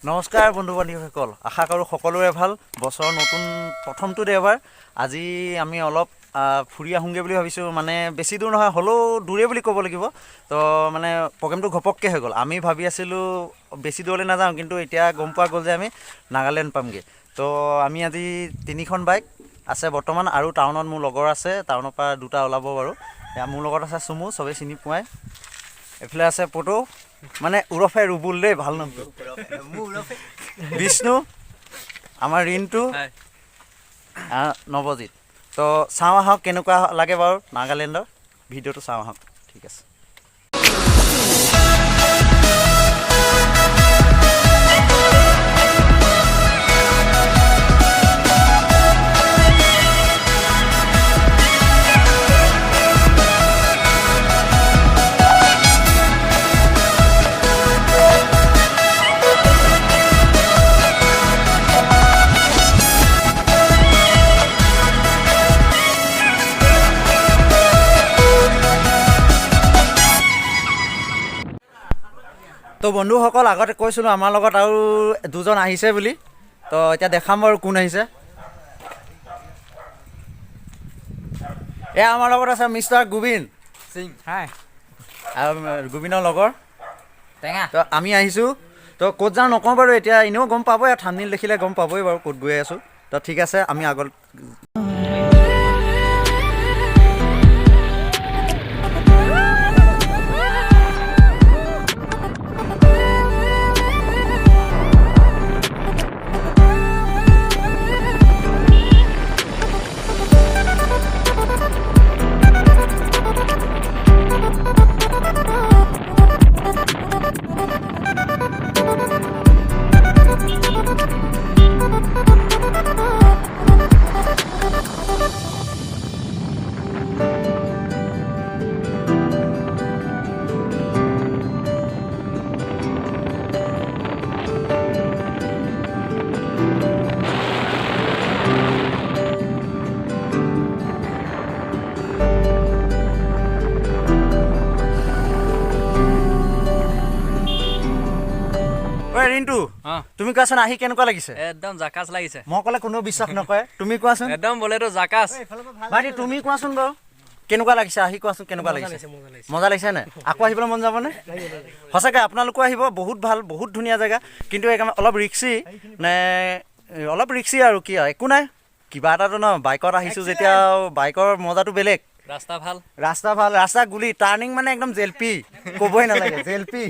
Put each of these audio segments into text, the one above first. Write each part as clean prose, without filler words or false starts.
নমস্কাৰ বন্ধু বান্ধৱীসকল, আশা কৰোঁ সকলোৰে ভাল। বছৰৰ নতুন প্ৰথমটো দেওবাৰ আজি আমি অলপ ফুৰি আহোঁগৈ বুলি ভাবিছোঁ। মানে বেছি দূৰ নহয়, হ'লেও দূৰে বুলি ক'ব লাগিব। তো মানে প্ৰগ্ৰেমটো ঘপককৈ হৈ গ'ল। আমি ভাবি আছিলোঁ বেছি দূৰলৈ নাযাওঁ, কিন্তু এতিয়া গম পোৱা গ'ল যে আমি নাগালেণ্ড পামগৈ। তো আমি আজি তিনিখন বাইক আছে বৰ্তমান, আৰু টাউনত মোৰ লগৰ আছে, টাউনৰ পৰা দুটা ওলাব বাৰু। এয়া মোৰ লগত আছে চুমু, চবেই চিনি পোৱাই। এইফালে আছে পটৌ, মানে ওৰফে ৰুবুল দেই, ভাল নামটো। বিষ্ণু, আমাৰ ৰিণ্টু, নৱজিত। তো চাওঁ আহক কেনেকুৱা লাগে বাৰু নাগালেণ্ডৰ ভিডিঅ'টো, চাওঁ আহক। ঠিক আছে। তো বন্ধুসকল, আগতে কৈছিলোঁ আমাৰ লগত আৰু দুজন আহিছে বুলি। তো এতিয়া দেখাম বাৰু কোন আহিছে। এয়া আমাৰ লগত আছে মিষ্টাৰ গোবিন সিং। হাই। আৰু গোবিনৰ লগৰ টেঙা। তো আমি আহিছোঁ, তো ক'ত যাওঁ নকওঁ বাৰু এতিয়া, এনেও গম পাবই আৰু থাম্বনেইল দেখিলে গম পাবই বাৰু ক'ত গৈ আছোঁ। তো ঠিক আছে, আমি আগত ঐ ৰিণ্টু, তুমি কোৱাচোন আহি কেনেকুৱা লাগিছে? একদম জাকাচ লাগিছে। মই ক'লে কোনেও বিশ্বাস নকৰে, তুমি কোৱাচোন। একদম বোলেতো জাকাচ। ভাইটি, তুমি কোৱাচোন বাৰু কেনেকুৱা লাগিছে আহি, কোৱাচোন কেনেকুৱা লাগিছে? মজা লাগিছে নাই? আকৌ আহিবলৈ মন যাবনে? সঁচাকৈ আপোনালোকো আহিব, বহুত ভাল, বহুত ধুনীয়া জেগা। কিন্তু এইকাৰণে অলপ ৰিক্সি, মানে অলপ ৰিক্সি আৰু কি আৰু, একো নাই, কিবা এটাতো ন বাইকত আহিছোঁ যেতিয়া বাইকৰ মজাটো বেলেগ। ৰাস্তা ভাল, ৰাস্তা ভাল, ৰাস্তা গুলি টাৰ্ণিং মানে একদম জেলপি, ক'বই নালাগে জেলপি।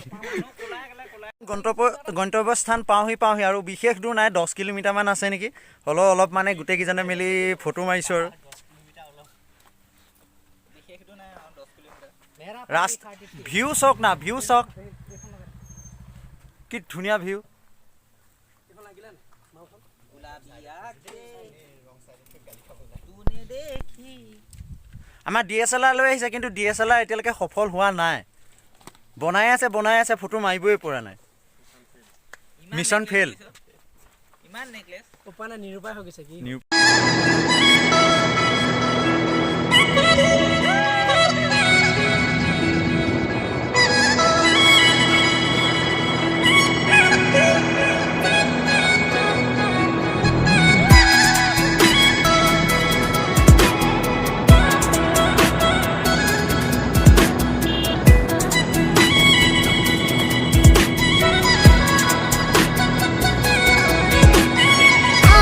গন্তব্যস্থান পাওঁহি পাওঁহি আৰু বিশেষ দূৰ নাই, 10 কিলোমিটাৰমান আছে নেকি। হ'লেও অলপ মানে গোটেইকেইজনে মিলি ফটো মাৰিছোঁ আৰু। ৰাস্তা ভিউ চাওক না, ভিউ চাওক, কি ধুনীয়া ভিউ। আমাৰ DSLR লৈ আহিছে, কিন্তু DSLR এতিয়ালৈকে সফল হোৱা নাই। বনাই আছে, বনাই আছে, ফটো মাৰিবই পৰা নাই। Mission fail. ইমান নেকলেছ। উপায় নাই, নিৰুপায় হৈ গৈছে কি।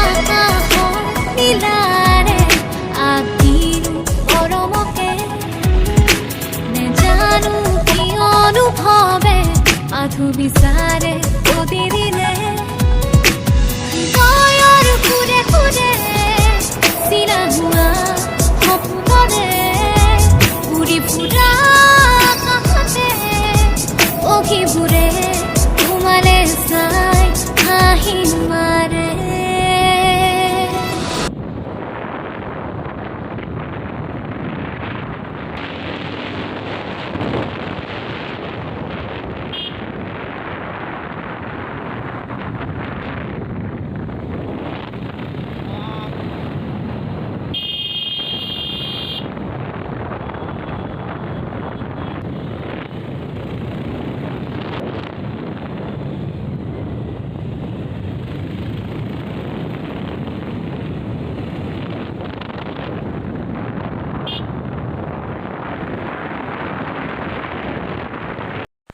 আকাশৰ নীলাৰে আঁকিলো মৰমকে, নেজানো কি অনুভৱে মাথো বিচাৰে প্ৰতিদিনে। হৃদয়ৰ সুৰে সুৰে চিনা হোৱা সপোনৰে উৰি ফুৰা আকাশতে পক্ষীবোৰে তোমালে চাই হাঁহি মাৰে।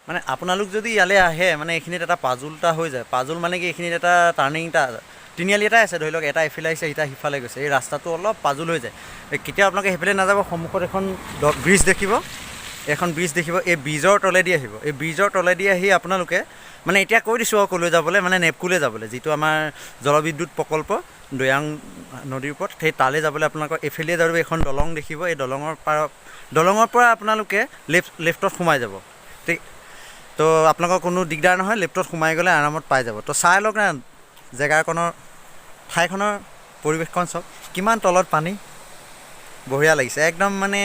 মানে আপোনালোক যদি ইয়ালৈ আহে, মানে এইখিনিত এটা পাজুল এটা হৈ যায়। পাজুল মানে কি, এইখিনিত এটা টাৰ্ণিং এটা, তিনিআলি এটাই আছে। ধৰি লওক এটা এইফালে আহিছে, এটা সিফালে গৈছে। এই ৰাস্তাটো অলপ পাজুল হৈ যায়। এই কেতিয়াও আপোনালোকে সেইফালে নাযাব। সন্মুখত এখন ব্ৰিজ দেখিব, এখন ব্ৰিজ দেখিব। এই ব্ৰিজৰ তলেদি আহিব। এই ব্ৰিজৰ তলেদি আহি আপোনালোকে, মানে এতিয়া কৈ দিছোঁ আৰু ক'লৈ যাবলৈ, মানে নেপকুলৈ যাবলৈ, যিটো আমাৰ জলবিদ্যুৎ প্ৰকল্প দৈয়াং নদীৰ ওপৰত, সেই তালৈ যাবলৈ আপোনালোকৰ এইফালে যাব। এইখন দলং দেখিব। এই দলঙৰ পাৰ, দলঙৰ পৰা আপোনালোকে লেফ্টত সোমাই যাব। ঠিক, তো আপোনালোকৰ কোনো দিগদাৰ নহয়। লেফ্টত সোমাই গ'লে আৰামত পাই যাব। তো চাই লওক না জেগাকণৰ, ঠাইখনৰ পৰিৱেশখন চাওক, কিমান তলত পানী, বঢ়িয়া লাগিছে একদম। মানে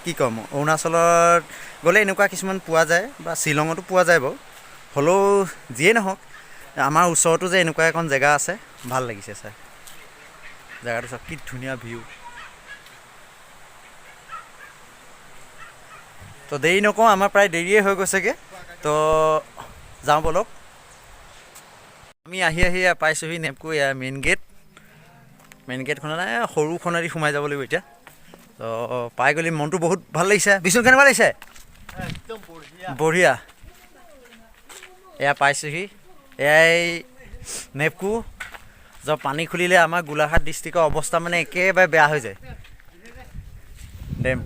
কি ক'ম, অৰুণাচলত গ'লে এনেকুৱা কিছুমান পোৱা যায় বা শ্বিলঙতো পোৱা যায় বাৰু। হ'লেও যিয়ে নহওক, আমাৰ ওচৰতো যে এনেকুৱা এখন জেগা আছে, ভাল লাগিছে চাই। জেগাটো চাওক, কি ধুনীয়া ভিউ। তো দেৰি নকওঁ, আমাৰ প্ৰায় দেৰিয়ে হৈ গৈছেগৈ। তো যাওঁ ব'লক। আমি আহি আহি পাইছোঁহি নেপকো ইয়াৰ মেইন গেট। মেইন গেটখনত সৰুখনেদি সোমাই যাব লাগিব এতিয়া। তো পাই গ'লি, মনটো বহুত ভাল লাগিছে। বিষ্ণু, কেনেকুৱা লাগিছে? একদম বঢ়িয়া। বঢ়িয়া। এয়া পাইছোঁহি, এয়াই নেপকো। য'ত পানী খুলিলে আমাৰ গোলাঘাট ডিষ্ট্ৰিক্টৰ অৱস্থা মানে একেবাৰে বেয়া হৈ যায়। ডেম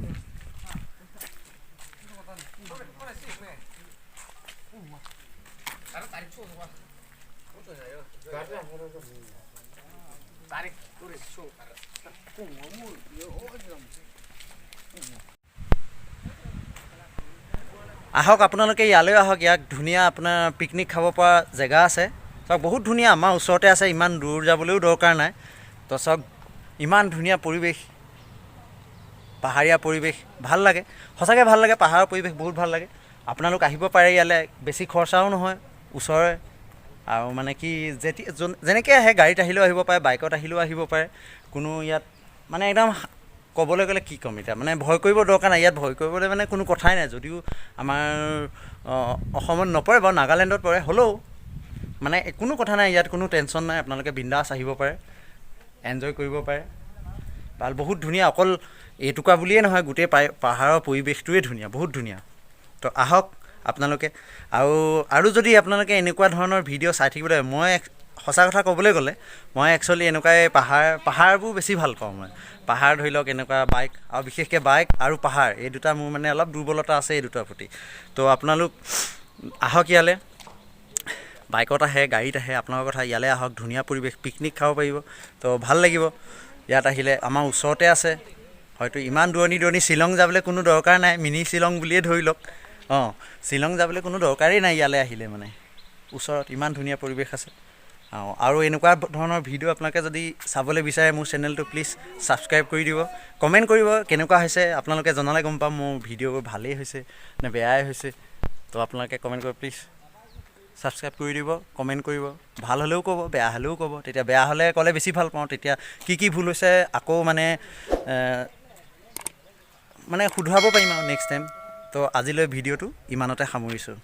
আহক, আপোনালোকে ইয়ালৈ আহক। ইয়াক ধুনীয়া আপোনাৰ পিকনিক খাব পৰা জেগা আছে। চাওক, বহুত ধুনীয়া, আমাৰ ওচৰতে আছে, ইমান দূৰ যাবলৈও দৰকাৰ নাই। তো চাওক, ইমান ধুনীয়া পৰিৱেশ, পাহাৰীয়া পৰিৱেশ, ভাল লাগে, সঁচাকৈ ভাল লাগে। পাহাৰৰ পৰিৱেশ বহুত ভাল লাগে। আপোনালোক আহিব পাৰে ইয়ালৈ, বেছি খৰচাও নহয়, ওচৰৰে। আৰু মানে কি, যেতিয়া যেনেকৈ আহে, গাড়ীত আহিলেও আহিব পাৰে, বাইকত আহিলেও আহিব পাৰে। কোনো ইয়াত মানে একদম ক'বলৈ গ'লে কি ক'ম এতিয়া, মানে ভয় কৰিব দৰকাৰ নাই। ইয়াত ভয় কৰিবলৈ মানে কোনো কথাই নাই। যদিও আমাৰ অসমত নপৰে বাৰু, নাগালেণ্ডত পৰে, হ'লেও মানে কোনো কথা নাই ইয়াত, কোনো টেনশ্যন নাই। আপোনালোকে বিন্দাছ আহিব পাৰে, এনজয় কৰিব পাৰে। ভাল, বহুত ধুনীয়া। অকল এইটুকুৰা বুলিয়ে নহয়, গোটেই পাহাৰৰ পৰিৱেশটোৱে ধুনীয়া, বহুত ধুনীয়া। তো আহক আপোনালোকে। আৰু যদি আপোনালোকে এনেকুৱা ধৰণৰ ভিডিঅ' চাই থাকিবলৈ, মই সঁচা কথা ক'বলৈ গ'লে মই একচুৱেলি এনেকুৱাই পাহাৰবোৰ বেছি ভাল পাওঁ। মই পাহাৰ, ধৰি লওক এনেকুৱা বাইক, আৰু বিশেষকৈ বাইক আৰু পাহাৰ, এই দুটা মোৰ মানে অলপ দুৰ্বলতা আছে এই দুটাৰ প্ৰতি। তো আপোনালোক আহক ইয়ালৈ, বাইকত আহে, গাড়ীত আহে, আপোনালোকৰ কথা। ইয়ালৈ আহক, ধুনীয়া পৰিৱেশ, পিকনিক খাব পাৰিব। তো ভাল লাগিব ইয়াত আহিলে। আমাৰ ওচৰতে আছে, হয়তো ইমান দূৰণি দূৰণি শ্বিলং যাবলৈ কোনো দৰকাৰ নাই। মিনি শ্বিলং বুলিয়ে ধৰি লওক। অঁ, শ্বিলং যাবলৈ কোনো দৰকাৰেই নাই, ইয়ালৈ আহিলে মানে ওচৰত ইমান ধুনীয়া পৰিৱেশ আছে। অঁ, আৰু এনেকুৱা ধৰণৰ ভিডিঅ' আপোনালোকে যদি চাবলৈ বিচাৰে, মোৰ চেনেলটো প্লিজ ছাবস্ক্ৰাইব কৰি দিব, কমেণ্ট কৰিব কেনেকুৱা হৈছে। আপোনালোকে জনালে গম পাম মোৰ ভিডিঅ'বোৰ ভালেই হৈছে নে বেয়াই হৈছে। তো আপোনালোকে কমেণ্ট কৰিব, প্লিজ ছাবস্ক্ৰাইব কৰি দিব, কমেণ্ট কৰিব। ভাল হ'লেও ক'ব, বেয়া হ'লেও ক'ব। তেতিয়া বেয়া হ'লে ক'লে বেছি ভাল পাওঁ, তেতিয়া কি কি ভুল হৈছে আকৌ মানে মানে শুধৰাব পাৰিম আৰু নেক্সট টাইম। তো আজিলৈ ভিডিঅ'টো ইমানতে সামৰিছোঁ।